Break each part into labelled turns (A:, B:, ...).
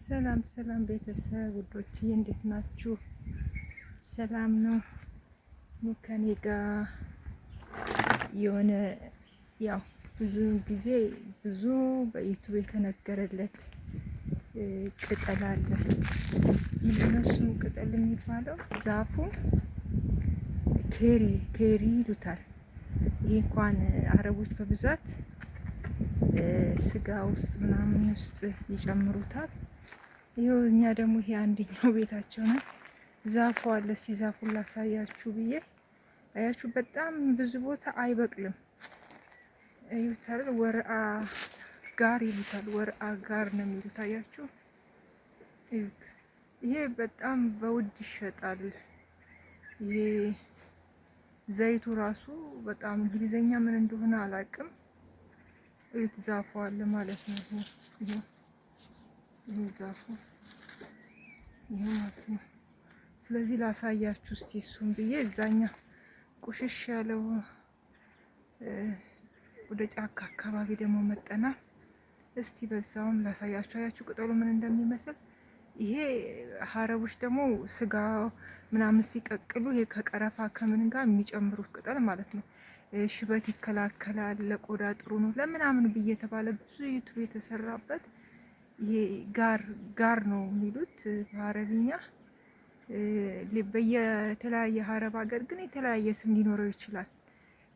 A: ሰላም ሰላም ቤተሰብ ውዶችዬ እንዴት ናችሁ? ሰላም ነው። ከኔ ጋር የሆነ ያው ብዙ ጊዜ ብዙ በዩቱብ የተነገረለት ቅጠል አለ። ምንድነው እሱ ቅጠል የሚባለው? ዛፉ ኬሪ ኬሪ ይሉታል። ይህ እንኳን አረቦች በብዛት ስጋ ውስጥ ምናምን ውስጥ ይጨምሩታል። ይኸው እኛ ደግሞ ይሄ አንደኛው ቤታቸው ነው። ዛፉ አለ። እስኪ ዛፉን ላሳያችሁ ብዬ አያችሁ። በጣም ብዙ ቦታ አይበቅልም። ይሉታል ወርአ ጋር ይሉታል። ወርአ ጋር ነው የሚሉት። አያችሁ፣ እዩት። ይሄ በጣም በውድ ይሸጣል። ይሄ ዘይቱ ራሱ በጣም እንግሊዘኛ ምን እንደሆነ አላውቅም። እዩት፣ ዛፉ አለ ማለት ነው። ይሄ ይሄ ዛፉ ይሄ ማለት ነው። ስለዚህ ላሳያችሁ እስቲ እሱን ብዬ እዛኛ ቁሽሽ ያለው ወደ ጫካ አካባቢ ደግሞ መጠናል። እስቲ በዛውም ላሳያችሁ። አያችሁ ቅጠሉ ምን እንደሚመስል። ይሄ ሀረቦች ደግሞ ስጋ ምናምን ሲቀቅሉ ይሄ ከቀረፋ ከምን ጋር የሚጨምሩት ቅጠል ማለት ነው። ሽበት ይከላከላል፣ ለቆዳ ጥሩ ነው ለምናምን ብዬ የተባለ ብዙ ዩቱብ የተሰራበት ይሄ ጋር ጋር ነው የሚሉት በአረብኛ። በየተለያየ ሀረብ ሀገር ግን የተለያየ ስም ሊኖረው ይችላል።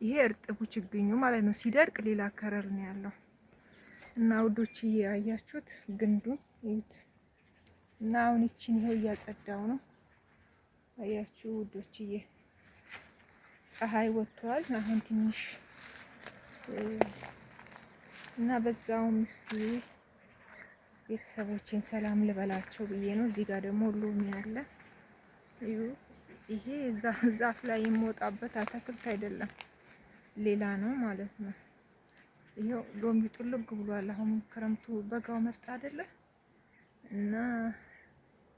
A: ይሄ እርጥቡ ችግኙ ማለት ነው። ሲደርቅ ሌላ color ነው ያለው። እና ውዶች አያችሁት ግንዱ እዩት። እና አሁን ይቺን ይኸው እያጸዳው ነው። አያችሁ ውዶችዬ፣ ፀሐይ ወጥቷል አሁን ትንሽ እና በዛውም እስቲ ቤተሰቦችን ሰላም ልበላቸው ብዬ ነው። እዚህ ጋር ደግሞ ሎሚ አለ። እዩ፣ ይሄ ዛፍ ላይ የሚወጣበት አትክልት አይደለም፣ ሌላ ነው ማለት ነው። ይሄው ሎሚ ጥልግ ብሏል። አሁን ክረምቱ በጋው መጣ አይደለ? እና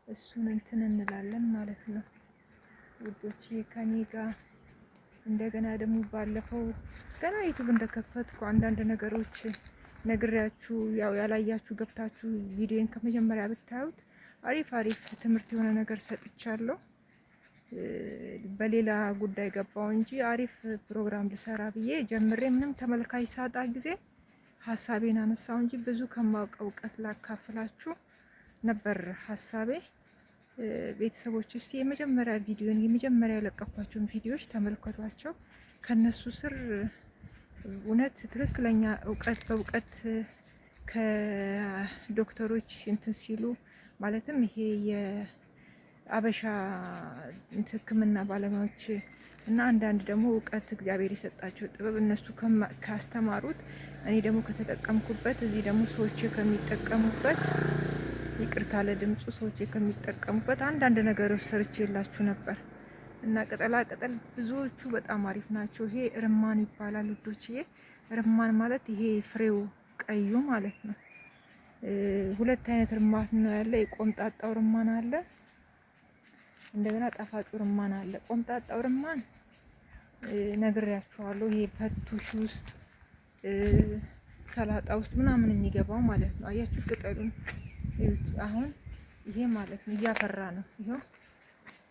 A: እሱን እንትን እንላለን ማለት ነው ውዶች ከኔ ጋር እንደገና ደግሞ ባለፈው ገና ዩቱብ እንደከፈትኩ አንዳንድ ነገሮች ነግሬያችሁ ያው ያላያችሁ ገብታችሁ ቪዲዮን ከመጀመሪያ ብታዩት አሪፍ አሪፍ ትምህርት የሆነ ነገር ሰጥቻለሁ። በሌላ ጉዳይ ገባው እንጂ አሪፍ ፕሮግራም ልሰራ ብዬ ጀምሬ ምንም ተመልካች ሳጣ ጊዜ ሀሳቤን አነሳው እንጂ ብዙ ከማውቀው እውቀት ላካፍላችሁ ነበር ሀሳቤ። ቤተሰቦች እስቲ የመጀመሪያ ቪዲዮን የመጀመሪያ የለቀኳቸውን ቪዲዮዎች ተመልከቷቸው። ከነሱ ስር እውነት ትክክለኛ እውቀት በእውቀት ከዶክተሮች እንትን ሲሉ ማለትም ይሄ የአበሻ ሕክምና ባለሙያዎች እና አንዳንድ ደግሞ እውቀት እግዚአብሔር የሰጣቸው ጥበብ እነሱ ካስተማሩት እኔ ደግሞ ከተጠቀምኩበት እዚህ ደግሞ ሰዎች ከሚጠቀሙበት ይቅርታ ለድምፁ ሰዎች ከሚጠቀሙበት አንዳንድ ነገሮች ሰርቼላችሁ ነበር። እና ቅጠላ ቅጠል ብዙዎቹ በጣም አሪፍ ናቸው። ይሄ ርማን ይባላል ውዶችዬ። ርማን ማለት ይሄ ፍሬው ቀዩ ማለት ነው። ሁለት አይነት ርማን ነው ያለ። የቆምጣጣው ርማን አለ፣ እንደገና ጣፋጩ ርማን አለ። ቆምጣጣው ርማን ነግሬያችኋለሁ። ይሄ ፈቱሽ ውስጥ ሰላጣ ውስጥ ምናምን የሚገባው ማለት ነው። አያችሁ ቅጠሉን እዩት። አሁን ይሄ ማለት ነው እያፈራ ነው። ይኸው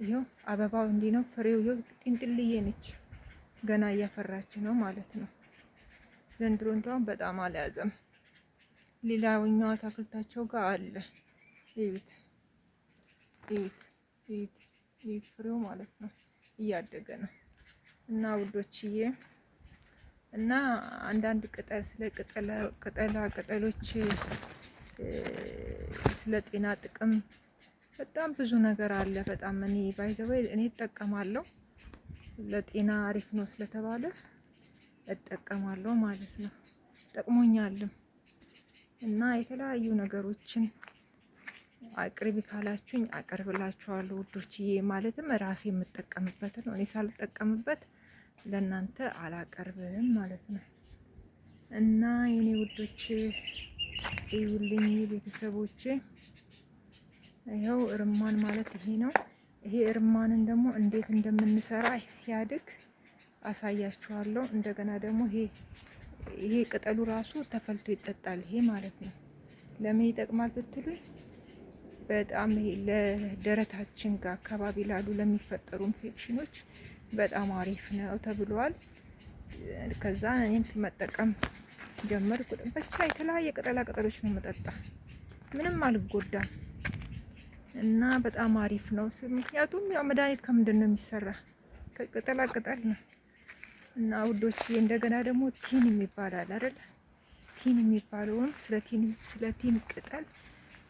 A: ይኸው አበባው እንዲህ ነው። ፍሬው ይኸው ጢንጥልዬ ነች፣ ገና እያፈራች ነው ማለት ነው። ዘንድሮ እንደውም በጣም አልያዘም። ሌላኛው አታክልታቸው ጋር አለ። እዩት እዩት እዩት እዩት፣ ፍሬው ማለት ነው እያደገ ነው። እና ውዶችዬ እና አንዳንድ ቅጠል ስለ ቅጠላ ቅጠሎች ስለ ጤና ጥቅም በጣም ብዙ ነገር አለ። በጣም እኔ by the way እኔ እጠቀማለሁ ለጤና አሪፍ ነው ስለተባለ እጠቀማለሁ ማለት ነው። ጠቅሞኛልም እና የተለያዩ ነገሮችን አቅርቢ ካላችሁኝ አቀርብላችኋለሁ ውዶችዬ። ማለትም ራሴ የምጠቀምበት ነው። እኔ ሳልጠቀምበት ለእናንተ አላቀርብም ማለት ነው። እና የኔ ውዶች እዩልኝ ቤተሰቦቼ፣ ይኸው እርማን ማለት ይሄ ነው። ይሄ እርማንን ደግሞ እንዴት እንደምንሰራ ሲያድግ አሳያችኋለሁ። እንደገና ደግሞ ይሄ ቅጠሉ ራሱ ተፈልቶ ይጠጣል። ይሄ ማለት ነው። ለምን ይጠቅማል ብትሉኝ በጣም ለደረታችን ጋር አካባቢ ላሉ ለሚፈጠሩ ኢንፌክሽኖች በጣም አሪፍ ነው ተብሏል። ከዛ እኔም መጠቀም ጀመርኩ። ብቻ የተለያየ ቅጠላ ቅጠሎች ነው መጠጣ፣ ምንም አልጎዳም እና በጣም አሪፍ ነው። ምክንያቱም ያው መድኃኒት ከምንድን ነው የሚሰራ? ከቅጠላ ቅጠል ነው። እና ውዶች እንደገና ደግሞ ቲን የሚባል አለ አይደል? ቲን የሚባለውን ስለ ቲን ቅጠል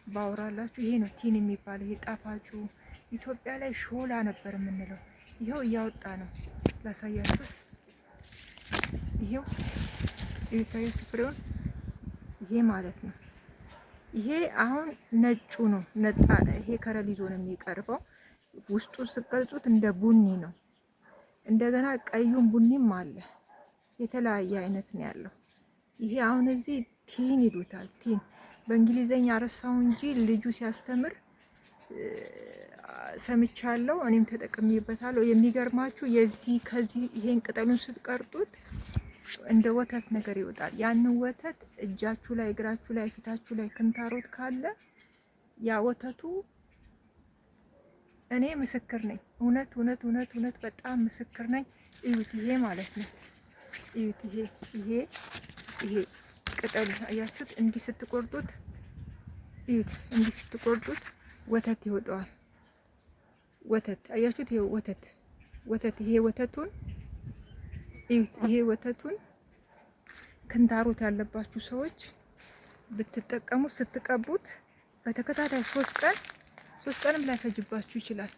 A: ባውራላችሁ ይሄ ነው ቲን የሚባለው። ይሄ ጣፋጩ ኢትዮጵያ ላይ ሾላ ነበር የምንለው። ይኸው እያወጣ ነው ላሳያችሁ። ይሄው የሚታያችሁ ፍሬውን ይሄ ማለት ነው። ይሄ አሁን ነጩ ነው ነጣ። ይሄ color ይዞ ነው የሚቀርበው። ውስጡ ስቀልጹት እንደ ቡኒ ነው። እንደገና ቀዩም ቡኒም አለ። የተለያየ አይነት ነው ያለው። ይሄ አሁን እዚህ ቲን ይሉታል። ቲን በእንግሊዘኛ ረሳው እንጂ ልጁ ሲያስተምር ሰምቻለሁ። እኔም ተጠቅሜበታለሁ። የሚገርማችሁ የዚህ ከዚህ ይሄን ቅጠሉን ስትቀርጡት እንደ ወተት ነገር ይወጣል። ያንን ወተት እጃችሁ ላይ፣ እግራችሁ ላይ፣ ፊታችሁ ላይ ክንታሮት ካለ ያ ወተቱ እኔ ምስክር ነኝ። እውነት እውነት እውነት እውነት በጣም ምስክር ነኝ። እዩት፣ ይሄ ማለት ነው። እዩት፣ ይሄ ይሄ ቅጠሉ አያችሁት? እንዲህ ስትቆርጡት እዩት፣ እንዲህ ስትቆርጡት ወተት ይወጣዋል። ወተት አያችሁት? ይሄ ወተት ወተት ይሄ ወተቱን እዩት። ይሄ ወተቱን ክንታሮት ያለባችሁ ሰዎች ብትጠቀሙት ስትቀቡት በተከታታይ 3 ቀን፣ 3 ቀንም ላይፈጅባችሁ ይችላል።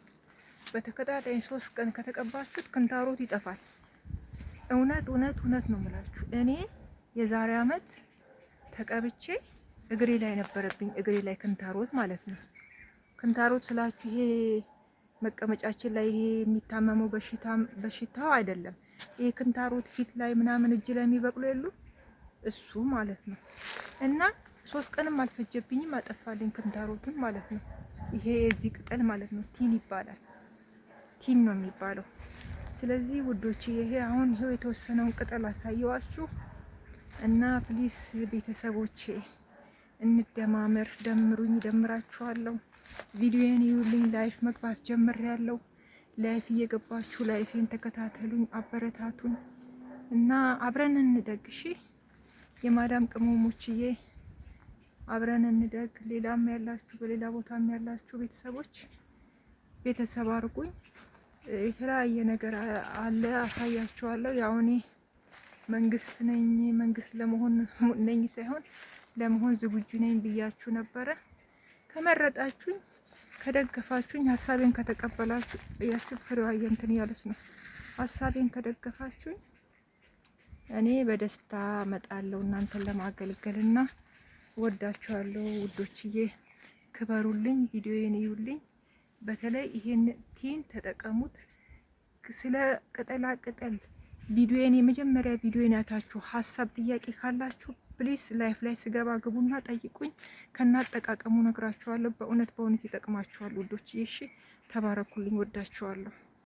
A: በተከታታይ 3 ቀን ከተቀባችሁት ክንታሮት ይጠፋል። እውነት እውነት እውነት ነው የምላችሁ። እኔ የዛሬ አመት ተቀብቼ እግሬ ላይ ነበረብኝ፣ እግሬ ላይ ክንታሮት ማለት ነው። ክንታሮት ስላችሁ ይሄ መቀመጫችን ላይ ይሄ የሚታመመው በሽታ በሽታው አይደለም። ይሄ ክንታሮት ፊት ላይ ምናምን እጅ ላይ የሚበቅሉ የሉ እሱ ማለት ነው። እና 3 ቀንም አልፈጀብኝም፣ አጠፋልኝ ክንታሮቱን ማለት ነው። ይሄ የዚህ ቅጠል ማለት ነው። ቲን ይባላል። ቲን ነው የሚባለው። ስለዚህ ውዶች ይሄ አሁን ይሄው የተወሰነውን ቅጠል አሳየዋችሁ እና please ቤተሰቦቼ እንደማመር፣ ደምሩኝ፣ ደምራችኋለሁ። ቪዲዮን ይዩልኝ። Live መግባት ጀምሬያለሁ። Live እየገባችሁ live ኤን ተከታተሉኝ፣ አበረታቱኝ እና አብረን እንደግ። እሺ የማዳም ቅመሞችዬ አብረን እንደግ። ሌላም ያላችሁ በሌላ ቦታም ያላችሁ ቤተሰቦች ቤተሰብ አርጉኝ። የተለያየ ነገር አለ አሳያችኋለሁ። ያው እኔ መንግስት ነኝ መንግስት ለመሆን ነኝ ሳይሆን ለመሆን ዝግጁ ነኝ ብያችሁ ነበረ። ከመረጣችሁኝ፣ ከደገፋችሁኝ፣ ሀሳቤን ከተቀበላችሁ፣ ያችሁ ፍሬዋ እንትን እያለች ነው። ሀሳቤን ከደገፋችሁኝ እኔ በደስታ እመጣለሁ እናንተን ለማገልገልና ወዳችኋለሁ ውዶችዬ። ክበሩልኝ፣ ቪዲዮዬን እዩልኝ። በተለይ ይሄን ቲን ተጠቀሙት። ስለ ቅጠላ ቅጠል ቪዲዮዬን የመጀመሪያ ቪዲዮዬን አይታችሁ ሀሳብ ጥያቄ ካላችሁ please live ላይ ስገባ ግቡና ጠይቁኝ። ከናጠቃቀሙ ነግራችኋለሁ። በእውነት በእውነት ይጠቅማችኋል ውዶች። እሺ ተባረኩልኝ። ወዳችኋለሁ።